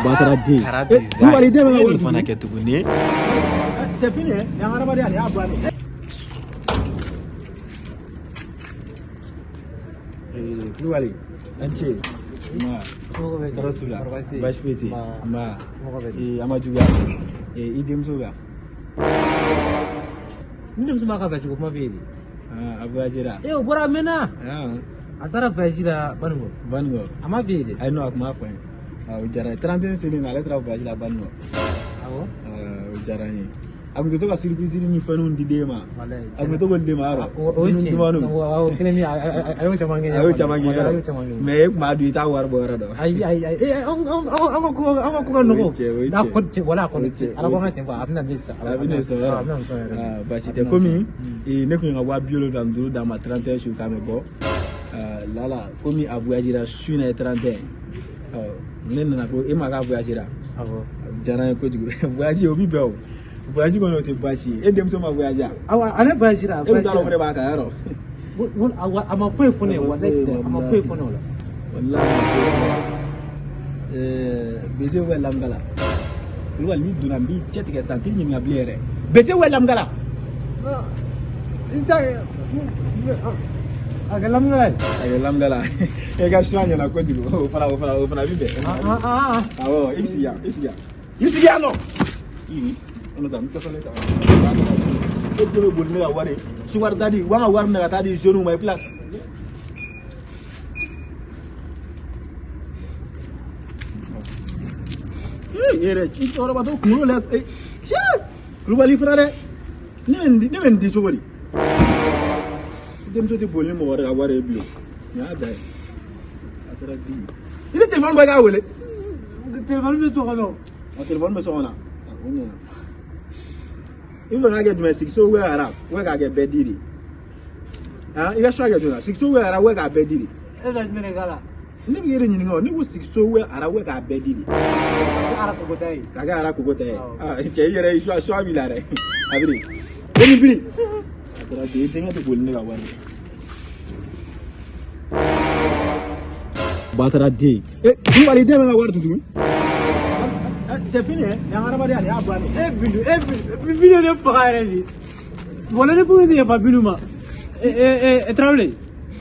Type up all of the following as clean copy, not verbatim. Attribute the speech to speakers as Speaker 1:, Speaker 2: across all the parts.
Speaker 1: Batara den.
Speaker 2: Kara
Speaker 1: Eh, Kulubali den bɛ
Speaker 2: design.
Speaker 1: ka
Speaker 2: E
Speaker 1: wari
Speaker 2: nin fana
Speaker 1: dun.
Speaker 2: kɛ tuguni.
Speaker 1: C'est fini, hein? Nin y'an ka hadamadenya nin y'a bannen. Eh, Kulubali, an ce. Nba. Tɔɔrɔ s'u la. Baasi foyi tɛ yen. Nba. Eh, a ma juguya. Eh, i denmuso bɛ yan?
Speaker 3: N denmuso m'a ka voyage ko kuma f'i ye de.
Speaker 1: Ah, a voyagera.
Speaker 3: E o bɔra a mɛnna.
Speaker 1: Ah,
Speaker 3: A taara voyage la Banikɔ.
Speaker 1: Banikɔ.
Speaker 3: A ma f'i ye de.
Speaker 1: Ayi non, a tun b'a fɔ n ye. Ah, o diyara n ye. 31 selen na, ale taara voyage la Banikɔ.
Speaker 3: Awɔ.
Speaker 1: Ah, o diyara n ye. A tun tɛ to ka surprise ni fɛnw di den ma.
Speaker 3: Walayi.
Speaker 1: A tun bɛ to k'olu di ma yɔrɔ.
Speaker 3: O ye tiɲɛ.
Speaker 1: Dumuni.
Speaker 3: O kelen min a y'o caman kɛ.
Speaker 1: A y'o caman kɛ
Speaker 3: A y'o
Speaker 1: yɔrɔ.
Speaker 3: caman kɛ.
Speaker 1: Mais e tun b'a dun i t'a wari bɔ yɔrɔ dɔn.
Speaker 3: Ayi ayi ayi ee an ka ko an ka ko ka nɔgɔn.
Speaker 1: O ye tiɲɛ, o ye
Speaker 3: N'a
Speaker 1: tiɲɛ.
Speaker 3: ko tiɲɛ wala a
Speaker 1: O
Speaker 3: kɔni
Speaker 1: ye tiɲɛ,
Speaker 3: ala
Speaker 1: o
Speaker 3: ko
Speaker 1: ye
Speaker 3: an ka tiɲɛ fɔ a bɛna ne sɔn.
Speaker 1: A bɛ ne sɔn
Speaker 3: A
Speaker 1: yɔrɔ.
Speaker 3: bɛna ne sɔn yɛrɛ.
Speaker 1: Ah, baasi tɛ komi ne tun ye n ka 75 d'a ma 31 su k'a bɛ bɔ. Ah, lala komi a voyagera su in na ye 31. Ɔ, ne nana ko e ma k'a voyagera.
Speaker 3: Awɔ.
Speaker 1: A diyara n ye kojugu. Voyage o bi bɛn o. Voyage kɔni o tɛ baasi ye. E denmuso ma voyage wa?
Speaker 3: Awɔ ale voyagera.
Speaker 1: E tun t'a dɔn ko ne b'a kan yɔrɔ.
Speaker 3: A ma foyi fɔ ne ye
Speaker 1: A ma
Speaker 3: walayi
Speaker 1: foyi,
Speaker 3: a ma foyi fɔ ne o la.
Speaker 1: Wallahi. Bese wɛ lamgala. Kulubali n'i donna n b'i cɛ tigɛ sisan n t'i ɲininka bilen yɛrɛ. Bese wɛ lamgala.
Speaker 3: N ta a kɛ lamɛnna ye.
Speaker 1: A kɛ lamgala. E ka choix ɲɛna kojugu. O fana bi bɛn. Awɔ, i sigi yan, i sigi yan. I sigi yan nɔ. Ii, ta n tɛ sɔn ta. E den bɛ boli ne ka wari ye. Sukari da di, u b'an ka wari minɛ ka taa di jeunes ma i tila. Ee, e yɛrɛ i cɛkɔrɔbatɔ kunkolo la ee cɛ Kulubali fana dɛ ne bɛ nin di ne bɛ nin di cogo di denmuso tɛ boli ni mɔgɔ wɛrɛ ka wari ye bilen nin y'a dan ye a taara di i tɛ telefɔni bɔ i k'a wele.
Speaker 3: Telefɔni bɛ so kɔnɔ.
Speaker 1: A telefɔni bɛ so kɔnɔ a o ɲɛna i bɛ fɛ k'a kɛ jumɛn sigiso ou bien arabe ou bien k'a kɛ bɛɛ di de ah i ka choix kɛ jumɛn sigiso ou bien arabe ou bien k'a bɛɛ di de.
Speaker 3: E bɛ jumɛn de k'a la?
Speaker 1: Ne bɛ k'e de ɲininka o ne ko sigiso ou bien arabe ou bien k'a bɛɛ di de.
Speaker 3: Ara koko ta ye.
Speaker 1: K'a kɛ ara koko ta ye.
Speaker 3: Awɔ.
Speaker 1: Ah cɛ i yɛrɛ i choix b'i la dɛ a bɛ de e ni biri a taara di i denkɛ tɛ boli ne ka wari ye. Batara den e Kulubali den bɛ ka wari dun tuguni. C'est fini hein nin y'an ka hadamadenya nin y'a bannen.
Speaker 3: E Bintu e Bintu Bintu ye ne faga yɛrɛ de. Wala ne bolo tɛ yafa Bintu ma. E e e Tarawele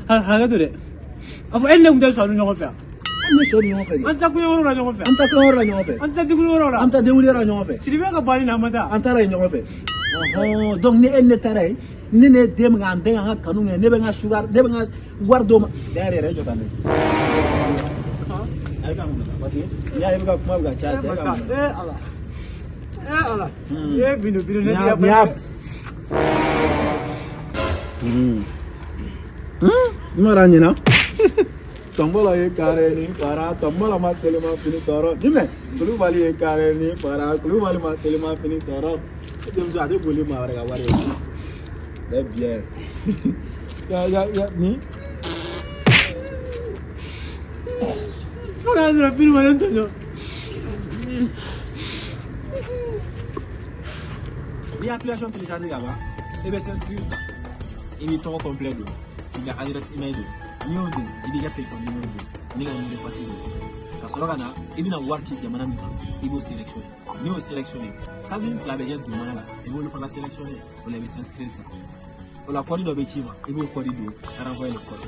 Speaker 3: hakɛ to dɛ. A fɔ e ni ne tun tɛ sɔn ɲɔgɔn fɛ yan.
Speaker 1: An bɛ sɔ dun ɲɔgɔn fɛ de.
Speaker 3: An tɛ kuɲɔgɔn la ɲɔgɔn fɛ.
Speaker 1: An taa kɔɲɔyɔrɔ la ɲɔgɔn fɛ.
Speaker 3: An tɛ dumuni yɔrɔ la.
Speaker 1: An taa denwuli yɔrɔ la ɲɔgɔn fɛ.
Speaker 3: Sidibe ka banni na an ma taa.
Speaker 1: An taara yen ɲɔgɔn fɛ. Ɔhɔn donc ni e ni ne taara yen ne ne den bɛ k'an den ka kanu kɛ ne bɛ n ka sukaro ne bɛ n ka wari d'o ma. D'ailleurs yɛrɛ e jɔ tan dɛ. A ye ka mun parce que n'i y'a ye i bɛ ka kuma bɛ ka caya cɛ e ka mun.
Speaker 3: E Ala. E Ala. E Bintu Bintu ne
Speaker 1: Nin
Speaker 3: tɛ
Speaker 1: y'a
Speaker 3: yafa.
Speaker 1: nin y'a. I ma dɔn a ɲɛna. Tɔnbɔlɔ ye kare ni fara tɔnbɔlɔ ma telima fini sɔrɔ jumɛn Kulubali ye kare ni fara Kulubali ma telima fini sɔrɔ e denmuso a tɛ boli maa wɛrɛ ka wari ye. C'est bien. Ya ya ya ni
Speaker 3: Fo n'a sɔrɔ Bintu ma ne tɔɲɔ.
Speaker 1: N'i ye application télécharger ka ban i bɛ s'inscrire ta i b'i tɔgɔ complet don i b'i ka adresse email don n'i y'o don i b'i ka téléphone numéro don n'i ka numéro passe don ka sɔrɔ ka na i bɛna wari ci jamana min kan i b'o sélectionner n'i y'o sélectionner case fila bɛ kɛ dugumana la i b'olu fana sélectionner o la i bɛ s'inscrire ta o la code dɔ bɛ ci i ma i b'o code don ka renvoyer le code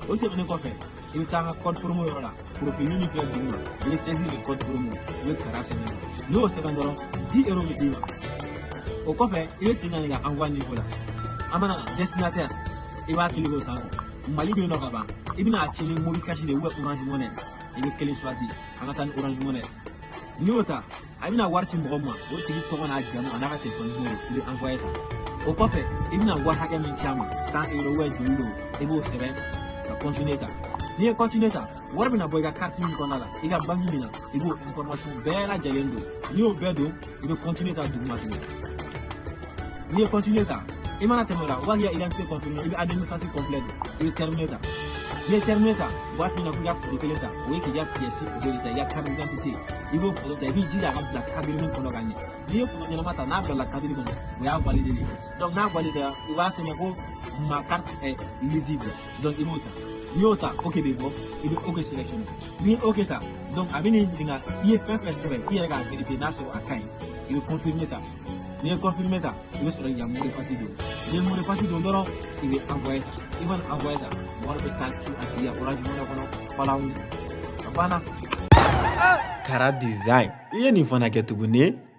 Speaker 1: o tɛmɛnen kɔfɛ i bɛ taa an ka code promo yɔrɔ la profil min filɛ duguma i bɛ saisir le code promo i bɛ kara sɛbɛn n'i y'o sɛbɛn dɔrɔn 10 euros bɛ d'i ma o kɔfɛ i bɛ segin ka na i ka envoi niveau la an mana na destinataire i b'a cliquer o sanfɛ Mali bɛ yen nɔ ka ban i bɛna a ci ni MobiCash de ou bien Orange Money i bɛ kelen choisir an ka taa ni Orange Money n'i y'o ta a bɛna wari ci mɔgɔ min ma o tigi tɔgɔ n'a jamu a n'a ka téléphone numéro i bɛ envoyer ta o kɔfɛ i bɛna wari hakɛ min ci a ma 100 euros ou bien joli don i b'o sɛbɛn ka continuer ta n'i ye continuer ta wari bɛna bɔ i ka carte min kɔnɔna la i ka banque min na i b'o information bɛɛ lajɛlen don n'i y'o bɛɛ don i bɛ continuer ta duguma tuguni n'i ye continuer ta i mana tɛmɛ o la o b'a k'i ka identité confirmer i bɛ année de naissance complet don i bɛ terminer ta n'i ye terminer ta u b'a f'i ɲɛna k'i ka photo kelen ta o ye k'i ka pièce photo de ta i ka carte d'identité i b'o photo ta i b'i jija a ka bila cadre min kɔnɔ ka ɲɛ n'i ye photo ɲɛnama ta n'a bilala cadre kɔnɔ o y'a validé de donc n'a validé u b'a sɛbɛn ko ma carte est lisible donc i b'o ta. N'i y'o ta, OK bɛ bɔ, i bɛ OK sélectionner. N'i ye OK ta, donc a bɛ n'i ɲininka i ye fɛn fɛn sɛbɛn, i yɛrɛ k'a vérifier n'a sɔrɔ a ka ɲi. I bɛ confirmer ta. N'i ye confirmer ta, i bɛ sɔrɔ k'i ka mot de passe don. N'i ye mot de passe don dɔrɔn, i bɛ envoyer ta. I mana envoyer ta, wari bɛ taa ci a tigi ka Orange Money kɔnɔ falawu, a banna. Kara Design, i ye nin fana kɛ tuguni.